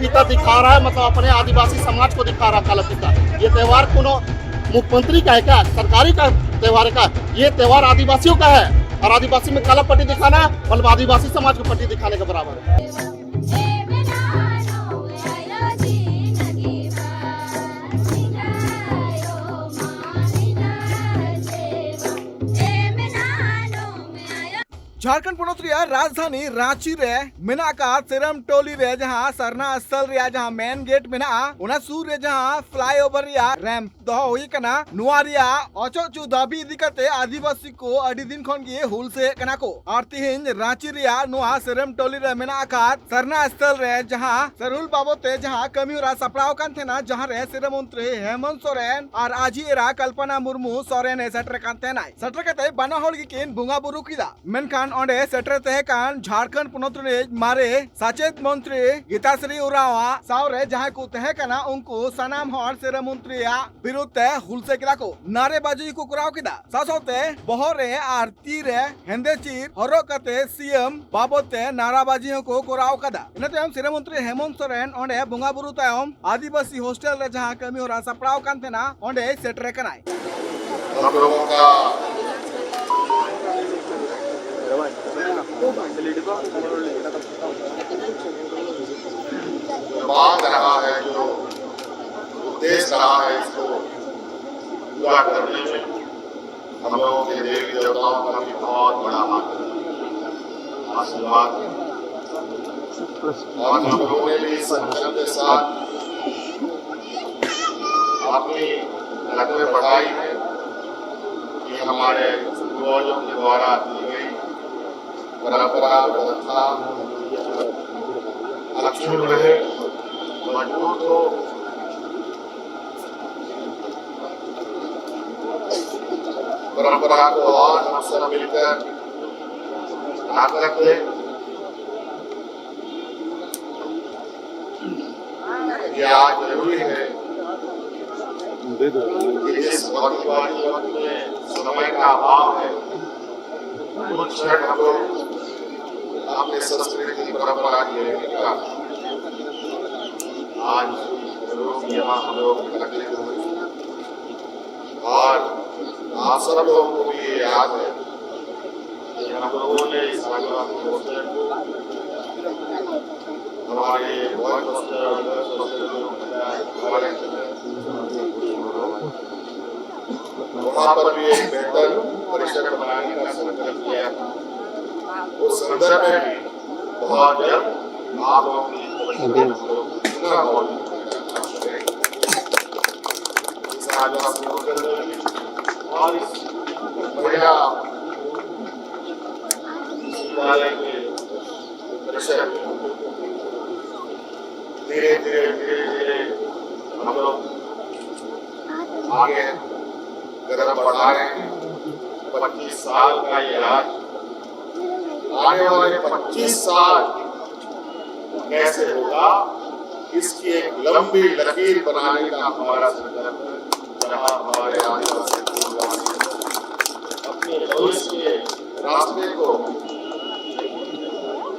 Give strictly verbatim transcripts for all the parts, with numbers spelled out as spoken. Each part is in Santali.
फीता दिखा रहा है, मतलब अपने आदिवासी समाज को दिखा रहा है काला फीता। ये त्यौहार कोनो मुख्यमंत्री का है क्या? सरकारी का त्यौहार है क्या? ये त्यौहार आदिवासियों का है। और आदिवासी में काला पट्टी दिखाना मतलब आदिवासी समाज को पट्टी दिखाने के बराबर है। ᱡᱷᱟᱲᱠᱷᱚᱸᱰ ᱯᱚᱱᱚᱛ ᱨᱮᱭᱟᱜ ᱨᱟᱡᱽᱫᱷᱟᱱᱤ ᱨᱟᱸᱪᱤ ᱨᱮ ᱢᱮᱱᱟᱜ ᱟᱠᱟᱫ ᱥᱮᱨᱟᱢ ᱴᱚᱞᱤ ᱨᱮ ᱡᱟᱦᱟᱸ ᱥᱟᱨᱱᱟ ᱥᱛᱷᱚᱞ ᱨᱮᱭᱟᱜ ᱡᱟᱦᱟᱸ ᱢᱮᱱ ᱜᱮᱴ ᱢᱮᱱᱟᱜᱼᱟ, ᱚᱱᱟ ᱥᱩᱨ ᱨᱮ ᱡᱟᱦᱟᱸ ᱯᱷᱞᱟᱭ ᱳᱵᱷᱟᱨ ᱨᱮᱭᱟᱜ ᱨᱮᱢᱯ ᱫᱚᱦᱚ ᱦᱩᱭ ᱟᱠᱟᱱᱟ, ᱱᱚᱣᱟ ᱨᱮᱭᱟᱜ ᱚᱪᱚᱜ ᱚᱪᱚᱜ ᱫᱟᱹᱵᱤ ᱤᱫᱤ ᱠᱟᱛᱮ ᱟᱹᱫᱤᱵᱟᱹᱥᱤ ᱠᱚ ᱟᱹᱰᱤ ᱫᱤᱱ ᱠᱷᱚᱱ ᱜᱮ ᱦᱩᱞᱥᱟᱹᱭᱮᱫ ᱠᱟᱱᱟ ᱠᱚ᱾ ᱟᱨ ᱛᱮᱦᱮᱧ ᱨᱟᱸᱪᱤ ᱨᱮᱭᱟᱜ ᱱᱚᱣᱟ ᱥᱮᱨᱟᱢ ᱴᱚᱞᱤ ᱨᱮ ᱢᱮᱱᱟᱜ ᱟᱠᱟᱫ ᱥᱟᱨᱱᱟ ᱥᱛᱷᱚᱞ ᱨᱮ ᱡᱟᱦᱟᱸ ᱥᱟᱨᱦᱩᱞ ᱵᱟᱵᱚᱫ ᱛᱮ ᱡᱟᱦᱟᱸ ᱠᱟᱹᱢᱤ ᱦᱚᱨᱟ ᱥᱟᱯᱲᱟᱣ ᱟᱠᱟᱱ ᱛᱟᱦᱮᱱᱟ, ᱡᱟᱦᱟᱸ ᱨᱮ ᱥᱤᱨᱟᱹ ᱢᱚᱱᱛᱨᱤ ᱦᱮᱢᱚᱱᱛ ᱥᱚᱨᱮᱱ ᱟᱨ ᱟᱡᱤᱡ ᱮᱨᱟ ᱠᱚᱞᱯᱚᱱᱟ ᱢᱩᱨᱢᱩ ᱥᱚᱨᱮᱱ ᱮ ᱥᱮᱴᱮᱨ ᱠᱟᱱ ᱛᱟᱦᱮᱱᱟᱭ᱾ ᱥᱮᱴᱮᱨ ᱠᱟᱛᱮ ᱵᱟᱱᱟ ᱦᱚᱲ ᱜᱮᱠᱤᱱ ᱵᱚᱸᱜᱟ ᱵᱩᱨᱩ ᱠᱮᱫᱟ᱾ ᱢᱮᱱᱠᱷᱟᱱ ᱚᱸᱰᱮ ᱥᱮᱴᱮᱨ ᱛᱟᱦᱮᱸ ᱠᱟᱱ ᱡᱷᱟᱲᱠᱷᱚᱸᱰ ᱯᱚᱱᱚᱛ ᱨᱤᱱᱤᱡ ᱢᱟᱨᱮ ᱥᱟᱪᱮᱛ ᱢᱚᱱᱛᱨᱤ ᱜᱤᱛᱟᱥᱨᱤ ᱩᱨᱟᱣᱟᱜ ᱥᱟᱶᱨᱮ ᱡᱟᱦᱟᱸᱭ ᱠᱚ ᱛᱟᱦᱮᱸ ᱠᱟᱱᱟ, ᱩᱱᱠᱩ ᱥᱟᱱᱟᱢ ᱦᱚᱲ ᱥᱤᱨᱟᱹ ᱢᱚᱱᱛᱨᱤᱭᱟᱜ ᱵᱤᱨᱩᱫᱷ ᱛᱮ ᱦᱩᱞᱥᱟᱹᱭ ᱠᱮᱫᱟ ᱠᱚ᱾ ᱱᱟᱨᱮᱵᱟᱡᱤ ᱠᱚ ᱠᱚᱨᱟᱣ ᱠᱮᱫᱟ᱾ ᱥᱟᱶ ᱥᱟᱶᱛᱮ ᱵᱚᱦᱚᱜ ᱨᱮ ᱟᱨ ᱛᱤ ᱨᱮ ᱦᱮᱸᱫᱮ ᱪᱤᱨ ᱦᱚᱨᱚᱜ ᱠᱟᱛᱮ ᱥᱤ ᱮᱢ ᱵᱟᱵᱚᱫ ᱛᱮ ᱱᱟᱨᱟᱵᱟᱡᱤ ᱦᱚᱸᱠᱚ ᱠᱚᱨᱟᱣ ᱠᱟᱫᱟ᱾ ᱤᱱᱟᱹ ᱛᱟᱭᱚᱢ ᱥᱤᱨᱟᱹ ᱢᱚᱱᱛᱨᱤ ᱦᱮᱢᱚᱱᱛ ᱥᱚᱨᱮᱱ ᱚᱸᱰᱮ ᱵᱚᱸᱜᱟ ᱵᱩᱨᱩ ᱛᱟᱭᱚᱢ ᱟᱹᱫᱤᱵᱟᱹᱥᱤ ᱦᱳᱥᱴᱮᱞ ᱨᱮ ᱡᱟᱦᱟᱸ ᱠᱟᱹᱢᱤ ᱦᱚᱨᱟ ᱥᱟᱯᱲᱟᱣ ᱠᱟᱱ ᱛᱟᱦᱮᱱᱟ, ᱚᱸᱰᱮᱭ ᱥᱮᱴᱮᱨ ᱟᱠᱟᱱᱟᱭ᱾ हम लोगों का जो मांग रहा है, जो उद्देश्य रहा है, इसको पूरा करने में हम लोगों के देवी देवताओं का भी बहुत बड़ा हाथ है, आशीर्वाद है। और हम लोगों ने भी इस संगठन के साथ अपनी कदमें बढ़ाई है कि हमारे पूर्वजों के द्वारा दी गई परंपरा व्यवस्था अक्षुण रहे, मजबूत हो। परंपरा को और हम सब मिलकर ताकत दें। ये आज जरूरी है कि इस वर्तमान वक्त में समय का अभाव है, कुछ क्षण हम लोग अपने संस्कृति परंपरा की विविधता आज यहाँ हम लोग इकट्ठे हुए हैं। और आप सब लोगों को भी ये याद है कि हम लोगों ने इस आदिवासी हॉस्टल को हमारे बॉयज हॉस्टल, गर्ल्स हॉस्टल जो हमारे वहाँ पर भी एक बेहतर परिसर बनाने का संकल्प लिया था। उस संदर्भ में भी बहुत जल्द आप लोगों की पूरा मौजूद होगा। इस आदिवासी हॉस्टल में और इस बढ़िया विश्वविद्यालय के परिसर में धीरे धीरे धीरे धीरे हम लोग आगे कदम बढ़ा रहे हैं। पच्चीस साल का ये आज, आने वाले पच्चीस साल कैसे होगा, इसकी एक लंबी लकीर बनाने का हमारा संकल्प है, जहां हमारे आदिवासी अपने भविष्य के रास्ते को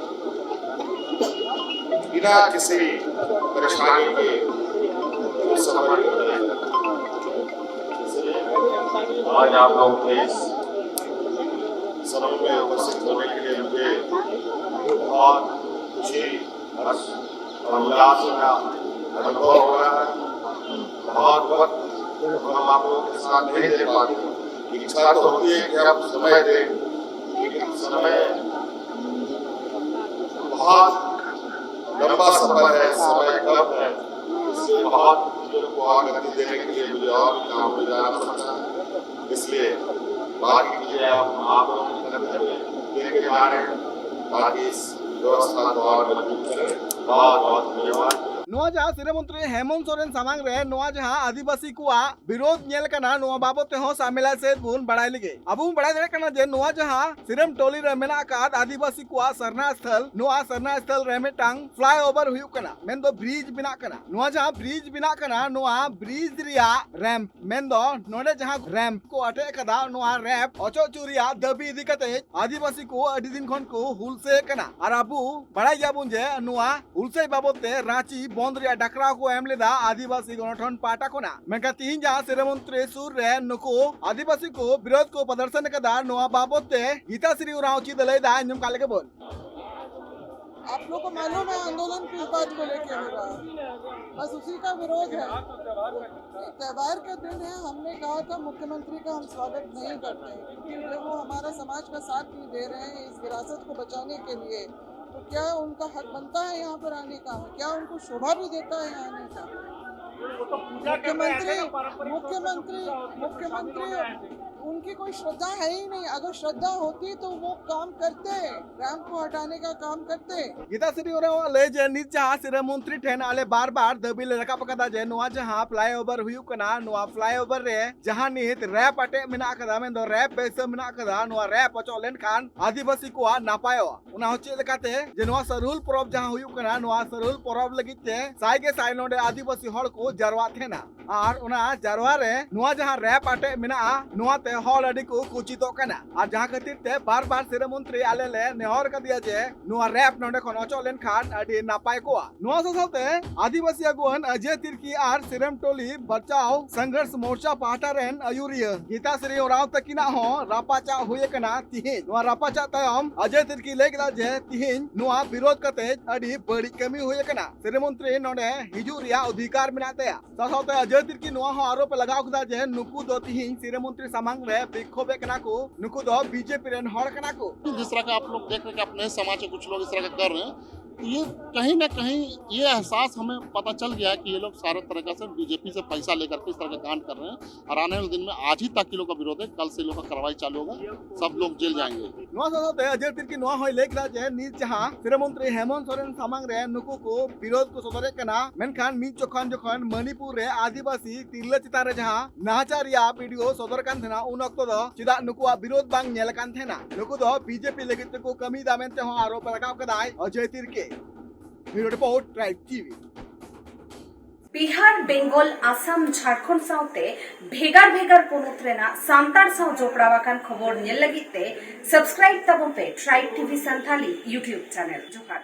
बिना किसी परेशानी के सफर करना है। आज आप लोग के इस समूह में उपस्थित होने के लिए मुझे बहुत खुशी, हर्ष और उल्लास का अनुभव हो रहा है। बहुत वक्त हम आप लोगों के साथ नहीं दे पाते। इच्छा तो होती है कि आप समय दें, लेकिन समय बहुत लंबा सफर है, समय कम है, इसलिए बहुत चीजों को और गति देने के लिए मुझे और भी काम में जाना पड़ता है। इसलिए बाकी चीजें हम आप लोगों के कंधे पे लेके जा रहे हैं, ताकि इस व्यवस्था को और मजबूत करें। बहुत बहुत धन्यवाद। ᱱᱚᱣᱟ ᱡᱟᱦᱟᱸ ᱥᱤᱨᱟᱹ ᱢᱚᱱᱛᱨᱤ ᱦᱮᱢᱚᱱᱛ ᱥᱚᱨᱮᱱ ᱥᱟᱢᱟᱝ ᱨᱮ ᱱᱚᱣᱟ ᱡᱟᱦᱟᱸ ᱟᱹᱫᱤᱵᱟᱹᱥᱤ ᱠᱚᱣᱟᱜ ᱵᱤᱨᱳᱫᱷ ᱧᱮᱞ ᱠᱟᱱᱟ, ᱱᱚᱣᱟ ᱵᱟᱵᱚᱫ ᱛᱮᱦᱚᱸ ᱥᱟᱢᱮᱞᱟ ᱥᱮᱫ ᱵᱚᱱ ᱵᱟᱲᱟᱭ ᱞᱮᱜᱮ᱾ ᱟᱵᱚ ᱵᱚᱱ ᱵᱟᱲᱟᱭ ᱫᱟᱲᱮᱭᱟᱜ ᱠᱟᱱᱟ ᱡᱮ ᱱᱚᱣᱟ ᱡᱟᱦᱟᱸ ᱥᱤᱨᱟᱹᱢ ᱴᱚᱞᱤ ᱨᱮ ᱢᱮᱱᱟᱜ ᱟᱠᱟᱫ ᱟᱹᱫᱤᱵᱟᱹᱥᱤ ᱠᱚᱣᱟᱜ ᱥᱟᱨᱱᱟ ᱥᱛᱷᱚᱞ, ᱱᱚᱣᱟ ᱥᱟᱨᱱᱟ ᱥᱛᱷᱚᱞ ᱨᱮ ᱢᱤᱫᱴᱟᱝ ᱯᱷᱞᱟᱭ ᱳᱵᱷᱟᱨ ᱦᱩᱭᱩᱜ ᱠᱟᱱᱟ, ᱢᱮᱱᱫᱚ ᱵᱨᱤᱡᱽ ᱵᱮᱱᱟᱜ ᱠᱟᱱᱟ᱾ ᱱᱚᱣᱟ ᱡᱟᱦᱟᱸ ᱵᱨᱤᱡᱽ ᱵᱮᱱᱟᱜ ᱠᱟᱱᱟ, ᱱᱚᱣᱟ ᱵᱨᱤᱡᱽ ᱨᱮᱭᱟᱜ ᱨᱮᱢᱯ, ᱢᱮᱱᱫᱚ ᱱᱚᱰᱮ ᱡᱟᱦᱟᱸ ᱨᱮᱢᱯ ᱠᱚ ᱟᱴᱮᱫ ᱟᱠᱟᱫᱟ, ᱱᱚᱣᱟ ᱨᱮᱢᱯ ᱚᱪᱚᱜ ᱦᱚᱪᱚ ᱨᱮᱭᱟᱜ ᱫᱟᱹᱵᱤ ᱤᱫᱤ ᱠᱟᱛᱮ ᱟᱹᱫᱤᱵᱟᱹᱥᱤ ᱠᱚ ᱟᱹᱰᱤ ᱫᱤᱱ ᱠᱷᱚᱱ ᱠᱚ ᱦᱩᱞᱥᱟᱹᱭ ᱠᱟᱱᱟ᱾ ᱟᱨ ᱟᱵᱚ ᱵᱟᱲᱟᱭ ᱜᱮᱭᱟᱵᱚᱱ ᱡᱮ ᱱᱚᱣᱟ ᱦᱩᱞᱥᱟᱹᱭ ᱵᱟᱵᱚᱫ ᱛᱮ ᱨᱟᱸᱪᱤ ᱵᱚᱱᱫ ᱨᱮᱭᱟᱜ ᱰᱟᱠᱨᱟᱣ ᱠᱚ ᱮᱢ ᱞᱮᱫᱟ ᱟᱹᱫᱤᱵᱟᱹᱥᱤ ᱜᱚᱱᱚᱴᱷᱚᱱ ᱯᱟᱦᱴᱟ ᱠᱷᱚᱱᱟᱜ᱾ ᱢᱮᱱᱠᱷᱟᱱ ᱛᱤᱦᱤᱧ ᱡᱟᱦᱟᱸ ᱥᱤᱨᱟᱹ ᱢᱚᱱᱛᱨᱤ ᱥᱩᱨ ᱨᱮ ᱱᱩᱠᱩ ᱟᱹᱫᱤᱵᱟᱹᱥᱤ ᱠᱚ ᱵᱤᱨᱳᱫ ᱠᱚ ᱯᱨᱚᱫᱚᱨᱥᱚᱱ ᱟᱠᱟᱫᱟ, ᱱᱚᱣᱟ ᱵᱟᱵᱚᱛ ᱛᱮ ᱜᱤᱛᱟᱥᱨᱤ ᱩᱨᱟᱸᱣ ᱪᱮᱫ ᱞᱟᱹᱭ ᱮᱫᱟ, ᱟᱸᱡᱚᱢ ᱠᱟᱜ ᱞᱮᱜᱮ ᱵᱚᱱ᱾ आप लोग को मालूम है आंदोलन किस बात को लेके हो रहा है, बस उसी का विरोध है। त्योहार का दिन है, हमने कहा था मुख्यमंत्री का हम स्वागत नहीं करते हैं, क्योंकि जब वो हमारा समाज का साथ नहीं दे रहे हैं इस विरासत को बचाने के लिए, तो क्या उनका हक बनता है यहाँ पर आने का? क्या उनको शोभा भी देता है आने का? मुख्यमंत्री मुख्यमंत्री मुख्यमंत्री उनकी कोई श्रद्धा है ही नहीं। अगर श्रद्धा होती तो वो काम करते, रैंप को हटाने का काम करते। ᱜᱤᱛᱟᱥᱨᱤ ᱩᱨᱟᱸᱣ ᱞᱟᱹᱭ ᱡᱮ ᱱᱤᱛ ᱡᱟᱦᱟᱸ ᱥᱤᱨᱟᱹ ᱢᱚᱱᱛᱨᱤ ᱴᱷᱮᱱ ᱟᱞᱮ ᱵᱟᱨ ᱵᱟᱨ ᱫᱟᱹᱵᱤ ᱞᱮ ᱨᱟᱠᱟᱵ ᱟᱠᱟᱫᱟ ᱡᱮ ᱱᱚᱣᱟ ᱡᱟᱦᱟᱸ ᱯᱷᱞᱟᱭᱳᱵᱷᱟᱨ ᱦᱩᱭᱩᱜ ᱠᱟᱱᱟ, ᱱᱚᱣᱟ ᱯᱷᱞᱟᱭᱳᱵᱷᱟᱨ ᱨᱮ ᱡᱟᱦᱟᱸ ᱱᱤᱛ ᱨᱮᱯ ᱟᱴᱮᱫ ᱢᱮᱱᱟᱜ ᱟᱠᱟᱫᱟ, ᱢᱮᱱᱫᱚ ᱨᱮᱯ ᱵᱟᱹᱭᱥᱟᱹᱣ ᱢᱮᱱᱟᱜ ᱟᱠᱟᱫᱟ, ᱱᱚᱣᱟ ᱨᱮᱯ ᱚᱪᱚᱜ ᱞᱮᱱᱠᱷᱟᱱ ᱟᱹᱫᱤᱵᱟᱹᱥᱤ ᱠᱚᱣᱟᱜ ᱱᱟᱯᱟᱭᱚᱜᱼᱟ᱾ ᱚᱱᱟ ᱦᱚᱸ ᱪᱮᱫ ᱞᱮᱠᱟᱛᱮ ᱡᱮ ᱱᱚᱣᱟ ᱥᱟᱨᱦᱩᱞ ᱯᱚᱨᱚᱵᱽ ᱡᱟᱦᱟᱸ ᱦᱩᱭᱩᱜ ᱠᱟᱱᱟ, ᱱᱚᱣᱟ ᱥᱟᱨᱦᱩᱞ ᱯᱚᱨᱚᱵᱽ ᱞᱟᱹᱜᱤᱫ ᱛᱮ ᱥᱟᱭ ᱜᱮ ᱥᱟᱭ ᱱᱚᱰᱮ ᱟᱹᱫᱤᱵᱟᱹᱥᱤ ᱦᱚᱲ ᱠᱚ ᱡᱟᱨᱣᱟᱜ ᱛᱟᱦᱮᱱᱟ᱾ ᱟᱨ ᱚᱱᱟ ᱡᱟᱨᱣᱟ ᱨᱮ ᱱᱚᱣᱟ ᱡᱟᱦᱟᱸ ᱨᱮᱯ ᱟᱴᱮᱫ ᱢᱮᱱᱟᱜᱼᱟ, ᱱᱚᱣᱟ ᱛᱮ ᱦᱚᱲ ᱟᱹᱰᱤ ᱠᱚ ᱠᱩᱪᱤᱛᱚᱜ ᱠᱟᱱᱟ᱾ ᱟᱨ ᱡᱟᱦᱟᱸ ᱠᱷᱟᱹᱛᱤᱨ ᱛᱮ ᱵᱟᱨ ᱵᱟᱨ ᱥᱤᱨᱟᱹ ᱢᱚᱱᱛᱨᱤ ᱟᱞᱮ ᱞᱮ ᱱᱮᱦᱚᱨ ᱠᱟᱫᱮᱭᱟ ᱡᱮ ᱱᱚᱣᱟ ᱨᱮᱯ ᱱᱚᱰᱮ ᱠᱷᱚᱱ ᱚᱪᱚᱜ ᱞᱮᱱᱠᱷᱟᱱ ᱟᱹᱰᱤ ᱱᱟᱯᱟᱭ ᱠᱚᱜᱼᱟ᱾ ᱱᱚᱣᱟ ᱥᱟᱶ ᱥᱟᱶᱛᱮ ᱟᱹᱫᱤᱵᱟᱹᱥᱤ ᱟᱹᱜᱩᱣᱟᱹᱱ ᱚᱡᱚᱭ ᱛᱤᱨᱠᱤ ᱟᱨ ᱥᱤᱨᱟᱹᱢ ᱴᱚᱞᱤ ᱵᱟᱧᱪᱟᱣ ᱥᱚᱝᱜᱷᱚᱨᱥ ᱢᱳᱨᱪᱟ ᱯᱟᱦᱴᱟ ᱨᱮᱱ ᱟᱹᱭᱩᱨᱤᱭᱟᱹ ᱜᱤᱛᱟᱥᱨᱤ ᱩᱨᱟᱸᱣ ᱛᱟᱹᱠᱤᱱᱟᱜ ᱦᱚᱸ ᱨᱟᱯᱟᱪᱟᱜ ᱦᱩᱭ ᱟᱠᱟᱱᱟ ᱛᱤᱦᱤᱧ᱾ ᱱᱚᱣᱟ ᱨᱟᱯᱟᱪᱟᱜ ᱛᱟᱭᱚᱢ ᱚᱡᱚᱭ ᱛᱤᱨᱠᱤ ᱞᱟᱹᱭ ᱠᱮᱫᱟ ᱡᱮ ᱛᱤᱦᱤᱧ ᱱᱚᱣᱟ ᱵᱤᱨᱳᱫ ᱠᱟᱛᱮ ᱟᱹᱰᱤ ᱵᱟᱹᱲᱤᱡ ᱠᱟᱹᱢᱤ ᱦᱩᱭ ᱟᱠᱟᱱᱟ᱾ ᱥᱤᱨᱟᱹ ᱢᱚᱱᱛᱨᱤ ᱱᱚᱰᱮ ᱦᱤᱡᱩᱜ ᱨᱮᱭᱟᱜ ᱚᱫᱷᱤᱠᱟᱨ ᱢᱮᱱᱟᱜ ᱛᱟᱭᱟ᱾ ᱥᱟᱶ ᱥᱟᱶᱛᱮ ᱚᱡᱚᱭ ᱛᱤᱨᱠᱤ ᱱᱚᱣᱟ ᱦᱚᱸ ᱟᱨᱳᱯ ᱮ ᱞᱟᱜᱟᱣ ᱠᱮᱫᱟ ᱡᱮ ᱱᱩᱠᱩ ᱫᱚ ᱛᱤᱦᱤᱧ ᱥᱤᱨᱟᱹ ᱢᱚᱱᱛᱨᱤ ᱥᱟᱢᱟᱝ ᱨᱮ ᱵᱤᱠᱠᱷᱳᱵ ᱮᱫ ᱠᱟᱱᱟ ᱠᱚ, ᱱᱩᱠᱩ ᱫᱚ ᱵᱤᱡᱮᱯᱤ ᱨᱮᱱ ᱦᱚᱲ ᱠᱟᱱᱟ ᱠᱚ᱾ जिस तरह का आप लोग देख रहे हैं कि अपने समाज के कुछ लोग इस तरह का कर रहे हैं, तो ये कहीं ना कहीं ये एहसास हमें पता चल गया है कि ये लोग सारे तरीका से बीजेपी से पैसा लेकर के इस तरह का कांड कर रहे हैं और आने वाले दिन में आज ही तक ये लोग का विरोध है, कल से ये लोग का कार्रवाई चालू होगा, सब लोग जेल जाएंगे। ᱱᱚᱣᱟ ᱥᱟᱶ ᱥᱟᱶᱛᱮ ᱚᱡᱚᱭ ᱛᱤᱨᱠᱤ ᱱᱚᱣᱟ ᱦᱚᱸᱭ ᱞᱟᱹᱭ ᱠᱮᱫᱟ ᱡᱮ ᱱᱤᱛ ᱡᱟᱦᱟᱸ ᱥᱤᱨᱟᱹ ᱢᱚᱱᱛᱨᱤ ᱦᱮᱢᱚᱱᱛ ᱥᱚᱨᱮᱱ ᱥᱟᱢᱟᱝ ᱨᱮ ᱱᱩᱠᱩ ᱠᱚ ᱵᱤᱨᱳᱫ ᱠᱚ ᱥᱚᱫᱚᱨᱮᱫ ᱠᱟᱱᱟ, ᱢᱮᱱᱠᱷᱟᱱ ᱢᱤᱫ ᱡᱚᱠᱷᱚᱱ ᱡᱚᱠᱷᱚᱱ ᱢᱚᱱᱤᱯᱩᱨ ᱨᱮ ᱟᱹᱫᱤᱵᱟᱹᱥᱤ ᱛᱤᱨᱞᱟᱹ ᱪᱮᱛᱟᱱ ᱨᱮ ᱡᱟᱦᱟᱸ ᱱᱟᱦᱟᱪᱟᱨ ᱨᱮᱭᱟᱜ ᱵᱷᱤᱰᱤᱭᱳ ᱥᱚᱫᱚᱨ ᱠᱟᱱ ᱛᱟᱦᱮᱱᱟ, ᱩᱱ ᱚᱠᱛᱚ ᱫᱚ ᱪᱮᱫᱟᱜ ᱱᱩᱠᱩᱣᱟᱜ ᱵᱤᱨᱳᱫ ᱵᱟᱝ ᱧᱮᱞ ᱟᱠᱟᱱ ᱛᱟᱦᱮᱱᱟ? ᱱᱩᱠᱩ ᱫᱚ ᱵᱤᱡᱮᱯᱤ ᱞᱟᱹᱜᱤᱫ ᱛᱮᱠᱚ ᱠᱟᱹᱢᱤᱭᱮᱫᱟ ᱢᱮᱱᱛᱮ ᱦᱚᱸ ᱟᱨᱳᱯ ᱨᱟᱠᱟᱵ ᱠᱟᱫᱟᱭ ᱚᱡᱚᱭ ᱛᱤᱨᱠᱤ᱾ Bureau report, tribe TV. Bihar, Bengal, Assam, Jharkhand ᱥᱟᱶᱛᱮ ᱵᱷᱮᱜᱟᱨ ᱵᱷᱮᱜᱟᱨ ᱯᱚᱱᱚᱛ ᱨᱮᱱᱟᱜ ᱥᱟᱱᱛᱟᱲ ᱥᱟᱶ ᱡᱚᱯᱲᱟᱣ ᱟᱠᱟᱱ ᱠᱷᱚᱵᱚᱨ ᱧᱮᱞ ᱞᱟᱹᱜᱤᱫ ᱛᱮ subscribe ᱛᱟᱵᱚᱱ ᱯᱮ Tribe T V Santali YouTube channel᱾ ᱡᱚᱦᱟᱨ᱾